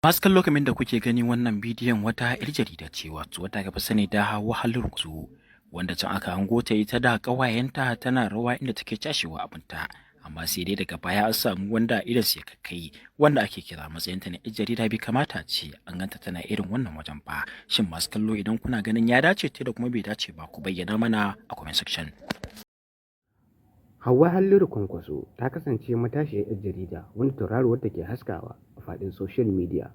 Masu kallo, kamar da kuke gani, wannan bidiyon wata 'yar jarida ce, wato wata aka fi sani da Hauwa Halliru Kwankwaso, wanda can aka hango ta ita da ƙawayenta tana rawa inda take cashewa abinta. Amma sai dai daga baya an samu wanda idonsu ya kakkai, wanda ake kira matsayinta na 'yar jarida bai kamata ce an ganta tana irin wannan wajen ba. Shin masu kallo, idan kuna ganin ya dace ta da kuma bai dace ba, ku bayyana mana a comment section. Hauwa Halliru Kwankwaso ta kasance matashiyar 'yar jarida wanda tauraruwarta ke haskawa a faɗin social media.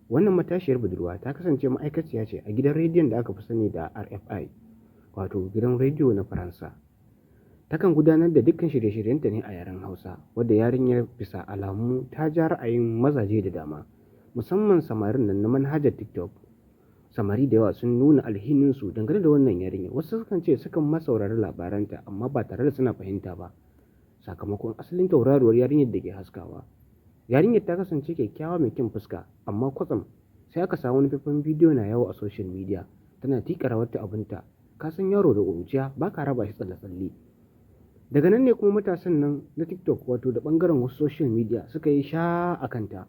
Wannan matashiyar budurwa ta kasance ma'aikaciya ce a gidan rediyon da aka fi sani da RFI, wato gidan rediyo na Faransa. Takan gudanar da dukkan shirye-shiryenta ne a yaren Hausa, wadda yarinyar bisa alamu ta ja ra'ayin mazaje da dama, musamman samarin nan na manhajar TikTok. Samari da yawa sun nuna alhininsu dangane da wannan yarinyar, wasu sukan ce sukan ma saurari labaranta amma ba tare da suna fahimta ba, sakamakon asalin tauraruwar yarinyar da ke haskawa. Yarinyar ta kasance kyakkyawa mai kyan fuska, amma kwatsam sai aka samu wani faifan bidiyo na yawo a social media tana tiƙa rawarta abinta, ka san yaro da ƙuruciya ba ka raba shi tsalle-tsalle. Daga nan ne kuma matasan nan na TikTok, wato da ɓangaren wasu social media, suka yi sha a kanta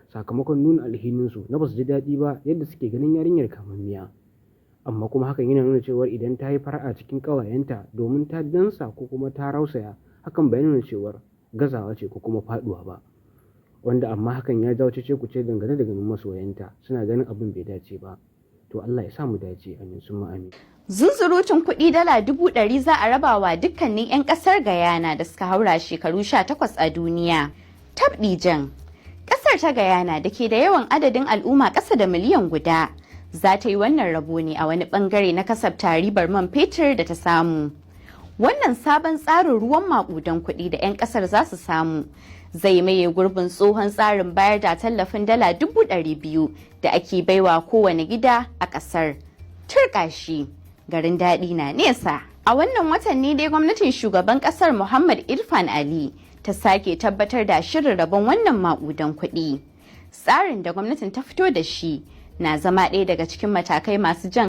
sakamakon nuna alhininsu na basu ji daɗi ba yadda suke ganin yarinyar kamammiya. Amma kuma hakan yana nuna cewar idan ta yi fara'a cikin ƙawayenta domin ta dansa ko kuma ta rausaya, hakan bai nuna cewar gazawa ce ko kuma faɗuwa ba. Wanda amma hakan ya jawo cece-kuce dangane da ganin masoyanta suna ganin abin bai dace ba. To, Allah ya sa mu dace, amin summa amin. Zunzurutun kuɗi dala 100,000 za a raba wa dukkanin 'yan ƙasar Guyana da suka haura shekaru 18 a duniya. Tabɗijan. Ƙasar ta Guyana da ke da yawan adadin al'umma ƙasa da miliyan 1 za ta yi wannan rabo ne a wani ɓangare na kasafta ribar man fetur da ta samu. Wannan sabon tsarin ruwan maƙudan kuɗi da 'yan ƙasar za su samu zai maye gurbin tsohon tsarin bayar da tallafin dala 200,000 da ake baiwa kowane gida a ƙasar. Turƙashi, garin daɗi na nesa. A wannan watan ne dai gwamnatin shugaban ƙasar Muhammad Irfan Ali ta sake tabbatar da shirin rabon wannan maƙudan kuɗi. Tsarin da gwamnatin ta fito da shi na zama ɗaya daga cikin matakai masu jan